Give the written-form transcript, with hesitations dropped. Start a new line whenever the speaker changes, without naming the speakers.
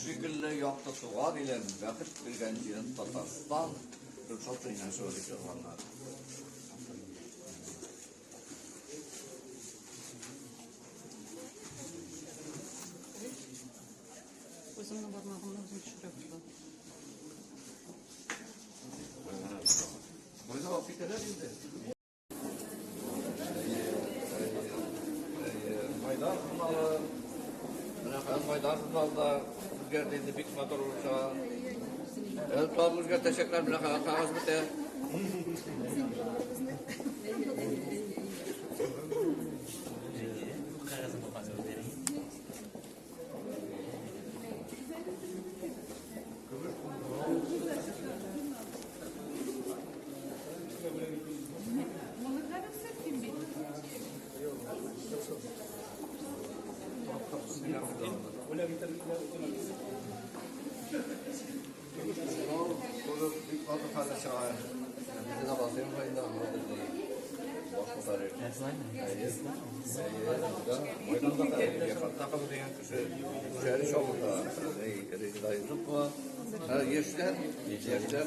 Шикелле якты туган илем, бәхет биргән җирем Татарстан, Гөлшат Зәйнәшева дип язганнар.
Үземнең бармагымны үзем төшерә башладым.
Кайда алып китәләр инде? Майдан журналы, менә хәзер Майдан журналы да үзгәрде инде, бик матур булып чыга. Әле тагын үзгәртәчәкләр, менә хәзер кәгазь бетә. Яшьләр, яшьләр,